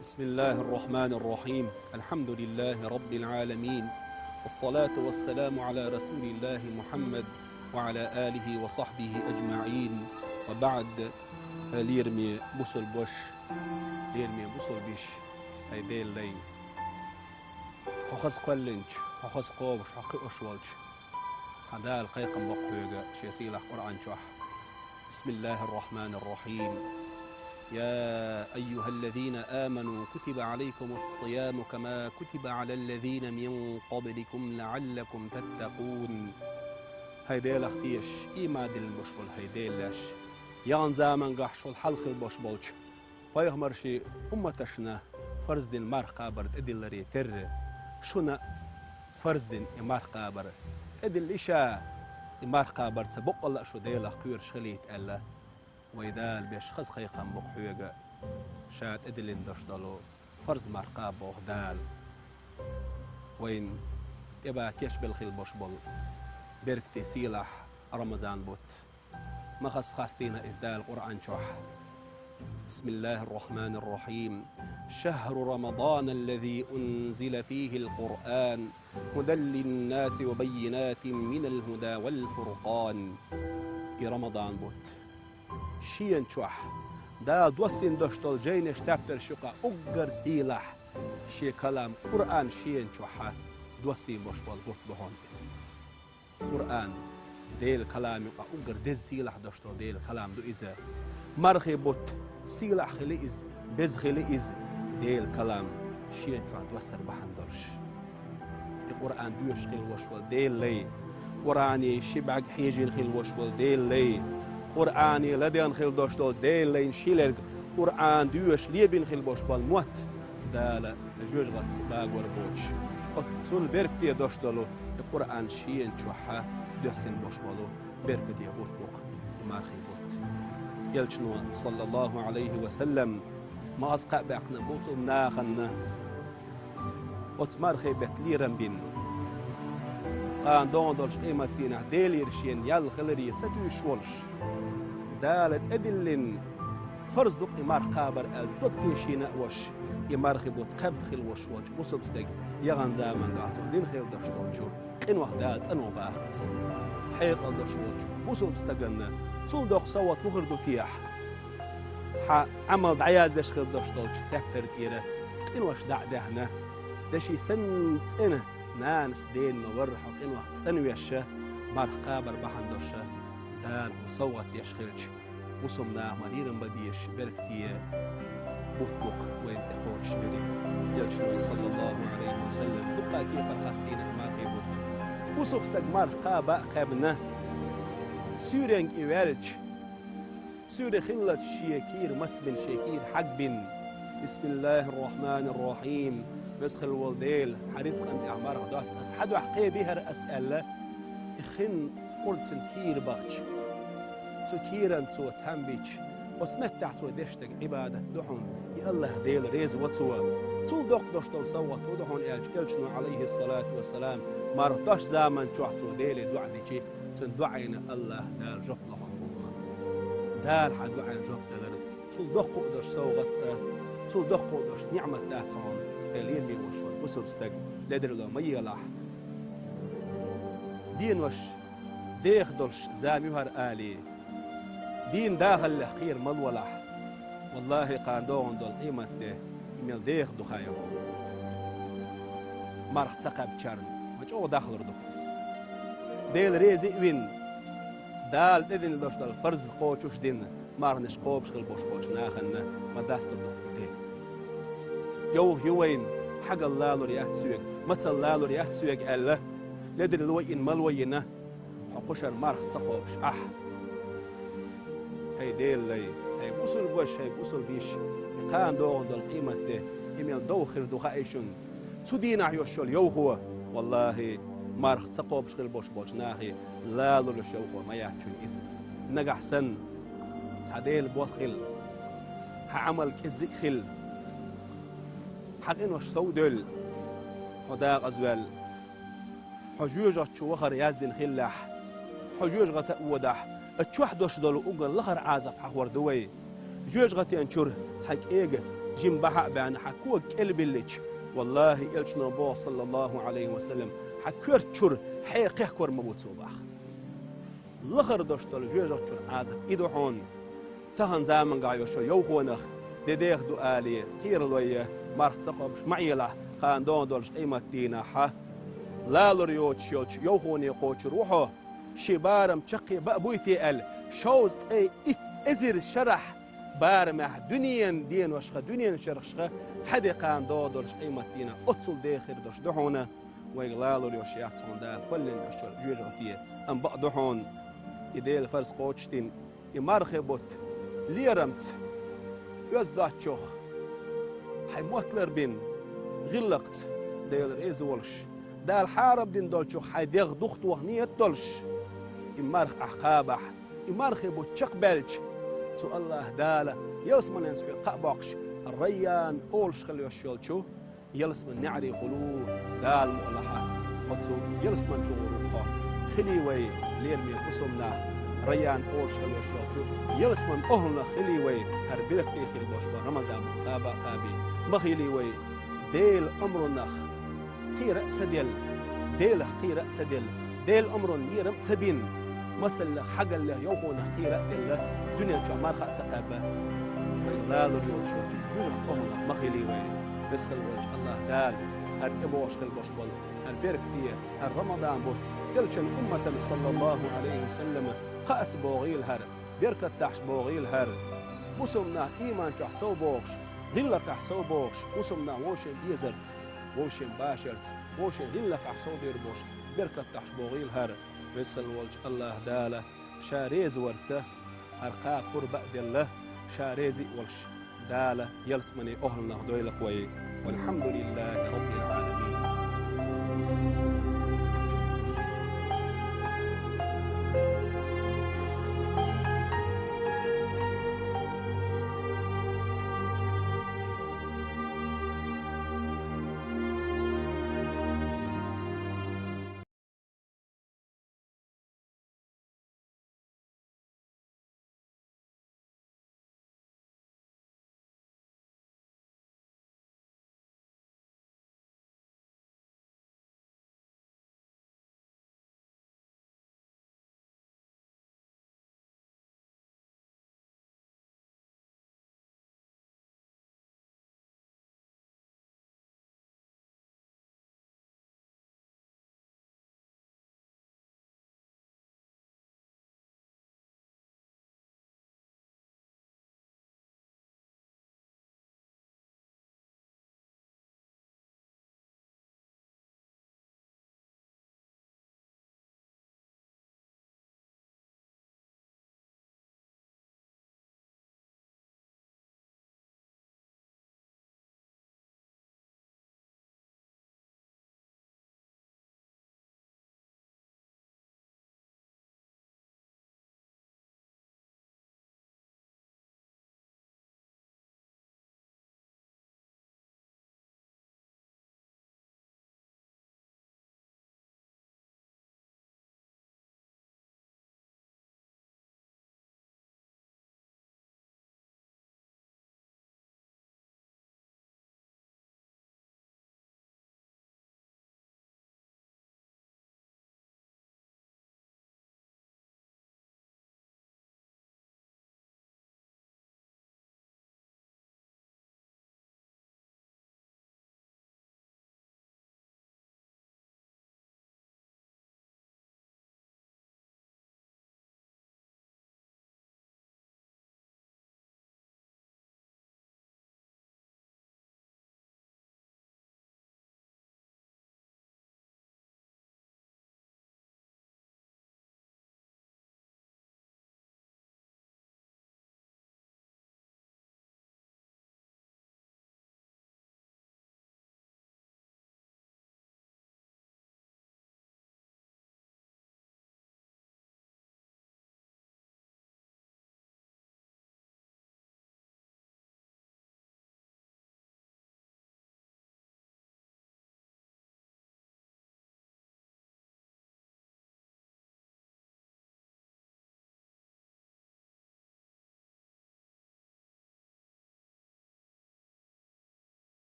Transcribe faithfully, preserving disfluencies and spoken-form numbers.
بسم الله الرحمن الرحيم. الحمد لله رب العالمين. والصلاة والسلام على رسول الله محمد وعلى آله وصحبه أجمعين. وبعد. Лераме бусалба ваша, лераме бусалба йиша, хӀай Даьла лай. Хьо хаза кхоьллинчу, хьо хаза кхобуш, хьо кхиош волчу хьан Дала кхайкхам бо-кх хьоьга Шен сийлахь Къуръан чохь. بسم الله الرحمن الرحيم. يا أيها الذين آمنوا كتب عليكم الصيام كما كتب على الذين من قبلكم لعلكم تتقون. ХӀай Делах тешаш, ийман диллина болуш болу хӀай Делан лайш, яханчу заманахь шул хьалха хилла болуш болчу пайхамарийн умматашна фарз дина марха кхабар тӀедилларе терра, шуна а фарз дина и марха кхабар тӀедиллина, иштта и марха кхабарца баккъалла а шу Делах кхоьруш хилийта аьлла, вайн Дала беш хаза кхайкхам бо-кх хьоьга, Ша тӀедиллина долуш долу фарз марха кхаба боху Дала. Вайна тӀебан кечбелла хилла болуш болу беркате сийлахь Рамазан бутт. Ма хаза хастийна иза Дала Къуръан чохь. بسم الله الرحمن الرحيم. شهر رمضان الذي أنزل فيه القرآن هدى للناس وبينات من الهدى والفرقان. И Рамадан бутт. Шена чохь Дала доссийна долуш долу жайнаш, тептарш юкъахь уггар сийлахь Шен калам Къуръан шена чохь доссийна болуш болу бутт бу хьуна иза. Къуръан, Делан калам юкъахь уггар деза сийлахь долуш долу Делан калам ду иза. Мархийн бутт сийлахь хили иза, беза хили иза, Делан калам шена чохь доссар бахьана долуш. И Къуръан доьшуш хилла волуш волу Делан лай, Къуръане ши бӀаьрг хьежийна хилла волуш волу Делан лай, Къуръане ладегӀна хилла долуш долу Делан лайна ши лерг Къуръан доьшуш лебина хилла болуш болу мотт Дала жоьжахатца багор боцуш, оццул беркате долуш долу и Къуръан шена чохь доьссина болуш болу беркате бутт бу-кх и мархийн бутт. Элчано, саллаллаху Ӏалайхи ва саллам, ма хаза кхаъ баьккхина бусалба нахана оцу мархийн беттан лерам бина, кхана догӀун долчу къематдийнахь Делера шена ял хиларе сатуьйсуш волуш, Дала тӀедиллина фарз ду-кх и марха кхабар аьлла дог тешийна а волуш, и мархийн бутт кхаьбна хилла волуш волчу бусалба стеган яханчу заманахь цо дина хилла долуш долчу къинойх Дала цӀанван боху иза. Хьекъал долуш волчу бусалба стаганна цул доккха совгӀат муха хир ду техьа? Хьан Ӏамал дӀаяздеш хилла долуш долчу тептар тӀера къинош дӀа а даьхна, деши санна цӀена нанас дена ма-варра хьо къинойх цӀанвеш, марха кхабар бахьана долуш Дала хьуна совгӀат деш хилча, бусалба наха ма лерам бан безаш беркате бутт бу-кх вайна тӀекхочуш берриг. Элчано, саллаллаху Ӏалайхи ва саллам, дуккха а кепара хастийна и мархийн бутт. Бусалба стаг марха кхаба а кхаьбна, суьйренга и ваьлча, суьйре хиллалц шен кийра мацбина, шен кийра хьагбина: «Бисмиллахир-рахманир-рахим. Веза хилла волу Дела, хьан рицкъан тӀехь марха доста ас хьан дуьхьа кхебира ас», — аьлла, и хин къурд цуьнан кийра бахча, цу кийран цо там бича, оцу меттехь цо деш дерг Ӏибадат ду хьуна, и АллахӀ Дела реза во цо. Цул доккха долуш долу совгӀат хӀун ду хьуна аьлча, Элчано, Ӏалайхиссалату вассалам, марха доссучу заман чохь цо Деле доӀа дичи, цуьнан доӀина АллахӀ Дала жоп ло хьуна боху. Дала хьан доӀина жоп далар цул доккха а долуш совгӀат а, цул доккха а долуш ниӀмат дац хьуна, хьан лераме волуш волу бусалба стаг ледарло ма елахь. Денош деха долуш зама ю хӀара алий, дийнан дахаллех кхера ма лолахь. Валлахи, кхана догӀун долу къематде и мел деха ду хаий хьуна. Марха ца кхаьбначарна ма чӀогӀа дахлур ду иза. Дела реза а вина, Дала тӀедиллина долуш долу фарз кхочуш дина, марханаш кхобуш хилла болуш болчу нахана ма дасталур ду и де. Йовха ю вайна, хьагалла лалур яц соьга, мацалла лалур яц соьга аьлла, ледарло йина, мало йина, хьо кхушара марха ца кхобуш ахь. ХӀай Делан лай, хӀай бусалба ваша, хӀай бусалба йиша, и кхана догӀун долу къематде и мел довха хир ду хаий шуна? Цу дийнахь йолуш йолу йовхо, валлахи, марха ца кхобуш хилла болуш болчу нахе лалур йолуш йовхо ма яц шуна иза. Нагахь санна, цхьа Делан бот хилла, хьан Ӏамал кӀеззиг а хилла, хьан къинош сов а девлла, хьо декъаза ваьлла, хьо жоьжахати чу вахар яздина хиллехь, хьо жоьжахати а водахь, оцу чохь долуш долу уггар лахара Ӏазап хьахор ду вай. Жоьжахатин чуьра цхьа кӀега Жим бахьа а баьнна, хьан кога кӀелбиллича, валлахӀи, элчано боху, саллаллахӀу Ӏалайхи ва саллам, хьан коьрта чуьра хье кхехкор ма бу цо баха. Лахара долуш долу жоьжахати чуьра Ӏазап и ду хьуна. Тахана заманахь йолчу йовхонах де деха ду алий, кхералой, марха ца кхобуш ма Ӏелахь, кхана догӀун долчу къематдийнахь. Лалур йоцуш йолчу йовхоне кхочур ву хьо, шен барам чаккхе баа буй те аьлла, шовзткъе итт эзар шарахь барамехь дуьненан деношха, дуьненан шарахьашха цхьа де кхана догӀун долчу къематдийнахь оццул деха хир долуш ду хьуна. Вайга лалур йолуш яц хьуна Дала кхоьллина йолчу жоьжахати, амма бакъ ду хьуна, и Делан фарз кхочушдина, и мархи бутт лерамца, оьзда доцчух, хьайн мотт ларбина, гӀиллакхца, Дела реза волуш, Дала хьарам дина долчух хьайн дегӀ духтоха нийят долуш, и марха ахь кхабахь, и мархи бутт чекхбаьлча, цу АллахӀ Дала ялсаманенца хьоьга кхаъ боккхуш, Райян олуш хила йолуш йолчу ялсаманин неӀарехула ву Дала мукъалахь. Оцу ялсамани чу гӀур ву хьо. Хилий вай, лераме бусалба нах, Райян олуш хила йолчу ялсаманин охӀланах хилий вай, хӀара беркате хила болуш болу Рамазан бутт кхаба а кхаба. Ма хилий вай, Делан омранах кхера а ца делла, Делах кхера а ца делла, Делан омранна лерам а ца бина, масаллех, хьагаллех, йовхонах кхера а делла, дуьнен чохь марха а ца кхаьбна, вайга лалур йолуш йолчу жоьжахати охӀланах ма хилий вай. Веза хила волчу АллахӀ Дала хӀара тӀебогӀуш хила болуш болу хӀара беркате, хӀара Рамадан бутт элчан умматана, саллаллахӀу Ӏалайхи ва саллама, кхаъца богӀийла хӀара, беркат дахьаш богӀийла хӀара. Бусалба нах ийман чохь сов богӀуш, гӀиллакхехь сов богӀуш, бусалба нах вовшийн безарца, вовшийн башарца, вовшийн гӀиллакхехь сов бер бохуш, беркат дахьаш богӀийла хӀара. Веза хила волчу АллахӀ Дала Ша реза варца хӀара кхаба пурба а делла, Ша реза а волуш, Дала ялсаманин охӀланах дойла-кх вай. ВалхьамдулиллахӀи Раббил Ӏаламин.